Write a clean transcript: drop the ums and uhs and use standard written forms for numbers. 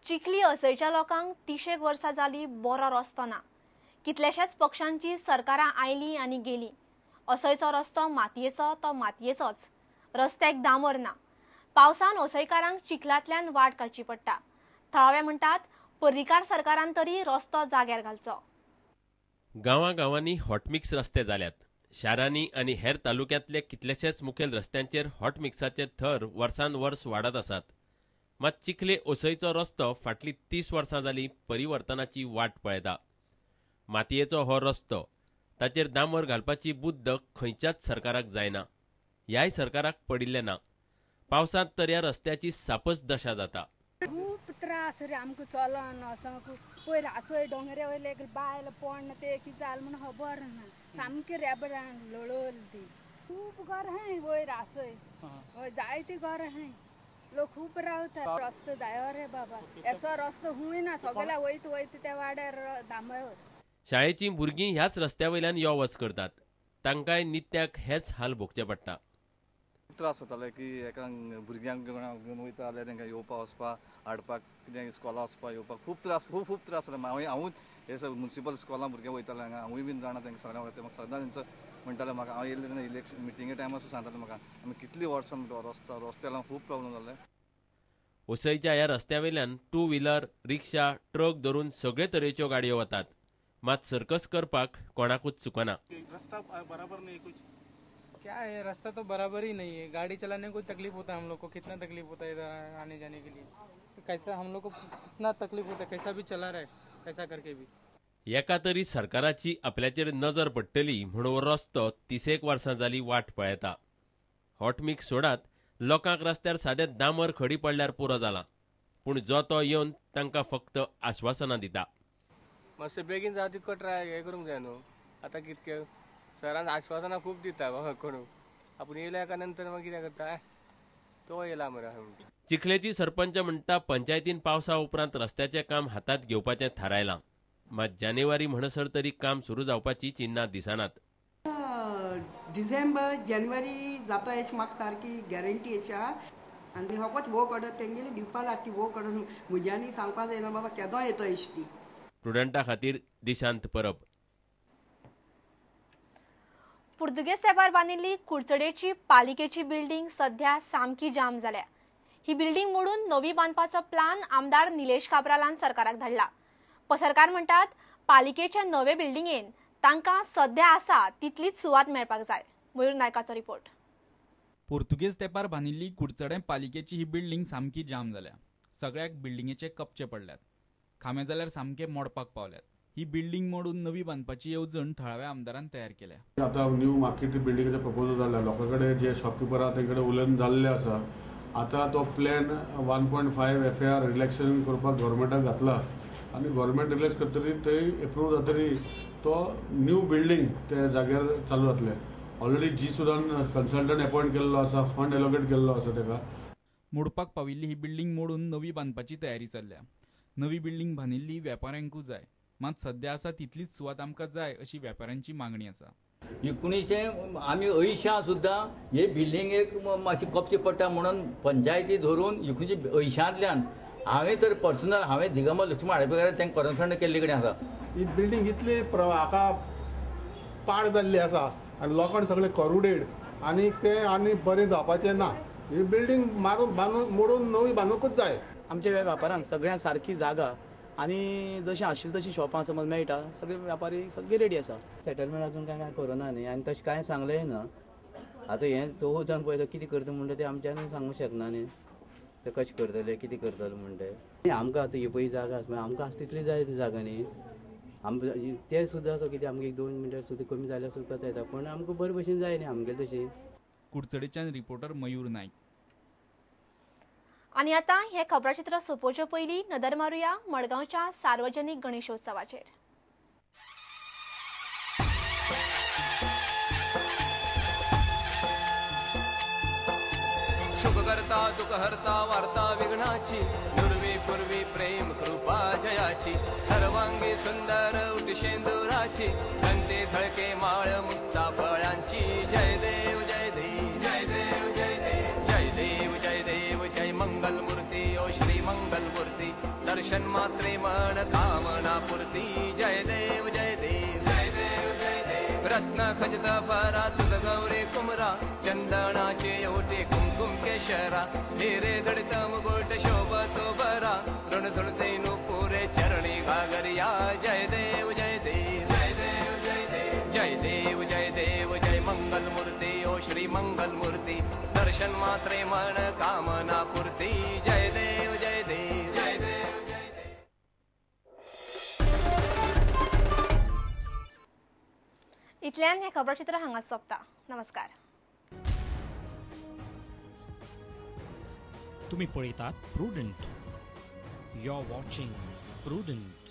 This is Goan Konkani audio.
चिखली असयच्या लोकांक 30 वर्सां जाली बरो रस्तो ना. कितल्याशाच पक्षांची सरकारां आयलीं आनी गेलीं. असयचो रस्तो मातयेचो तो मातयेचोच, रस्त्याक दामर ना. पावसान असयकारांक चिखलांतल्यान वाट काडची पडटा. थळावे म्हणटात पर्रीकार सरकारान तरी रस्तो जाग्यार घालचो. गांवागांवांनी हॉटमिक्स रस्ते जाल्यात. शारांनी आनी हेर तालुक्यांतले कितलेशेच मुखेल रस्त्यांचेर हॉटमिक्साचे थर वर्सान वर्स वाडत आसात. मात चिखले ओसयचो रस्तो फाटली 30 वर्सां जाली परिवर्तनाची वाट पळयता. मातयेचो हो रस्तो, ताचेर दामर घालपाची बुद्द खंयच्याच सरकाराक जायना. ह्याय सरकाराक पडिल्लें ना. पावसांत तर ह्या रस्त्याची सापच दशा जाता. खूब त्रास रे आमकां चलोन वचोंक. पयर आसोय दोंगरे वयले बायल पोण ते कितें जालें म्हूण खबर ना. सामकी रेबडान लोळोल ती. खूब घरां आहाय वयर आसोय, हय जायतीं घरां आहाय, लोक खूब रावता. रस्तो जायो रे बाबा, असो रस्तो हुंय ना, सगळ्या वयता वयता त्या वाड्यार दामय. शाळेचीं भुरगीं ह्याच रस्त्या वयल्यान यो वच करतात. तांकांय नित्याक हेच हाल भोगचे पडटा. त्रास जाताले की एका भुरग्यांक घेवन वयता जाल्यार तांकां येवपा वचपा हाडपाक, कितें इस्कॉला वचपा येवपाक खूब त्रास, खूब खूब त्रास जाले. हांवूच हे सगळे म्युनिसिपल इस्कॉलां भुरगे वयताले हांगा, हांवूय बीन जाणा तांकां सगळ्यांक वता. म्हाका सदां तेंचो म्हणटाले म्हाका, हांव येयलें तेन्ना इलेक्शन मिटिंगे टायमार सांगताले म्हाका, आमी कितलीं वर्सां म्हणटा रस्तो रस्त्या लागून खूब प्रॉब्लम जाले. ओसयच्या ह्या रस्त्या वयल्यान टू व्हिलर, रिक्षा, ट्रक धरून सगळे तरेच्यो गाडयो वतात. मात सर्कस करपाक कोणाकूच चुकना. रस्ता बराबर नहीं कुछ क्या है, रास्ता तो बराबर ही नहीं है. गाड़ी चलाने को तकलीफ होता है हम लोग को, कितना तकलीफ होता है इधर आने जाने के लिए. तो कैसा हम लोग को कितना तकलीफ होता है, कैसा भी चला रहा है, कैसा करके भी. एका तरी सरकाराची आपल्याचेर नजर पडटली म्हणून रस्तो 30 वर्सां जाली वाट पळयता. हॉटमिक्स सोडात, लोकांक रस्त्यार सादे दामर खडी पडल्यार पुरो जाला. पूण जो तो येवन तांकां फक्त आश्वासनां दिता. मातशें बेगीन जावं तितको ट्राय हें करूंक जाय न्हू. आतां कितके सरान आश्वासनां खूब दिता बाबा कोणू, आपूण येयल्या का नंतर मागीर कितें करता, तो येयला मरे. चिखलेची सरपंच म्हणटा पंचायतीन पावसा उपरांत रस्त्याचें काम हातांत घेवपाचें थारायलां. मात जानेवारी म्हणसर तरी काम सुरू जावपाची चिन्नां दिसनात. डिसेंबर जानेवारी जाता अशें म्हाका सारकी गॅरंटी आसा. आनी फकत वर्क ऑर्डर तेंगेली दिवपा जाता, ती वर्क ऑर्डर म्हज्यांनी सांगपा जायना बाबा केदो येता अशी ती. स्टुडंटा खातीर दिशांत परब. पुर्तुगेज तेंपार बांदिल्ली कुडचडेची पालिकेची बिल्डिंग सध्या सामकी जाम जाल्या. ही बिल्डिंग मोडून नवी बांदपाचो प्लान आमदार निलेश काब्रालान सरकाराक धाडला. पसरकार म्हणटात पालिकेच्या नवे बिल्डिंगेन तांकां सध्या आसा तितलीच सुवात मेळपाक जाय. मयूर नायकाचो रिपोर्ट. पुर्तुगेज तेंपार बांदिल्ली कुडचडें पालिकेची ही बिल्डिंग सामकी जाम जाल्या. सगळ्याक बिल्डिंगेचे कपचे पडल्यात, खांबे जाल्यार सामके मोडपाक पावल्यात. ही बिल्डिंग मोडून नवी बांदपाची येवजण थळाव्या आमदारान तयार केल्या. आतां न्यू मार्केट बिल्डिंगेचे प्रपोजल जाल्ले, लोकां कडेन जे शॉपकिपर आसा तेंचे कडेन उलोवन जाल्ले आसा. आतां तो प्लॅन 1.5 FAR relaxation करपाक गव्हर्मेंटाक घातला आनी गव्हर्मेंट रिलॅक्स करतरी थंय एप्रूव जातरी तो न्यू बिल्डिंग त्या जाग्यार चालू जातले. ऑलरेडी जी सुदान कन्सल्टंट अपॉयंट केल्लो आसा, फंड एलोकेट केल्लो आसा ताका. मोडपाक पाविल्ली ही बिल्डिंग मोडून नवी बांदपाची तयारी चल्ल्या. नवी बिल्डिंग बांदिल्ली वेपाऱ्यांकूय जाय, मात सध्या आसा तितलीच सुवात आमकां जाय अशी वेपाऱ्यांची मागणी आसा. 1980 सुद्दां हे बिल्डिंगेक मातशी कपचे पडटा म्हणून पंचायती धरून 1980 हांवें तर पर्सनल हांवें दिगंबर लक्ष्मण हाडपेकार तांकां करस्पॉन्ड केल्ले कडेन आसा. ही बिल्डिंग इतली हाका पाड जाल्ली आसा आनी लोकांक सगळे करुडेड आनी ते आनी बरें जावपाचें ना. ही बिल्डिंग मारून बांदून मोडून नवी बांदूंकूच जाय. आमच्या वेपारांक सगळ्यांक सारकी जागा आनी जशें आशिल्ली तशी शॉपां समज मेळटा, सगळे व्यापारी सगळे रेडी आसा. सेटलमेंट अजून काय करूना न्ही आनी तशें कांय सांगलें ना. आतां हें चौग जाण पळयता कितें करता म्हणटा तें आमच्यान सांगूंक शकना न्ही, ते कशें करतले कितें करतले म्हणटा ते. आमकां आतां ही पळय जागा आसा, आमकां आसा तितली जाय जागा न्ही. आमकां ते सुद्दां असो कितें आमकां 1-2 मिटर सुद्दां कमी जाल्यार सुद्दां येता, पूण आमकां बरे भशेन जाय न्ही आमगेले तशी. कुडचडेच्यान रिपोर्टर मयूर नायक. आनी आतां हें खबराचित्र सोंपोवचे पयलीं नदर मारुया मडगांवच्या सार्वजनीक गणेशोत्सवाचेर. सुख करता दुःख हरता वार्ता विघ्नाची, नुरवी पूर्वी प्रेम कृपा जयाची, सर्वांगी सुंदर उटशेंदुराची, कंते थळके माळ मुक्ता फळांची. जय देव जय देव जय देव जय देव जय देव जय देव जय मंगल मूर्ती ओ श्री मंगल मूर्ती. दर्शन मात्रे मन कामना पूर्ती जय देव जय देव जय देव जय देव। रत्न खचित फरा तुझ गौरी कुमरा चंदनाचे ओटे कुमकुम केशरा हिरे जडित मुकुट शोभतो बरा ऋणझुणते नुपुरे चरणी घागरिया जय देव जय देव जय देव जय देव जय देव जय देव जय मंगल मूर्ती ओ श्री मंगल मूर्ती दर्शन मात्रे मन कामना पूर्ती जय देव जय देव जय देव जय देव। इतल्यान हे खबरचित्र हांगा सोंपता। नमस्कार। तुम्ही पळयतात Prudent. You are watching Prudent.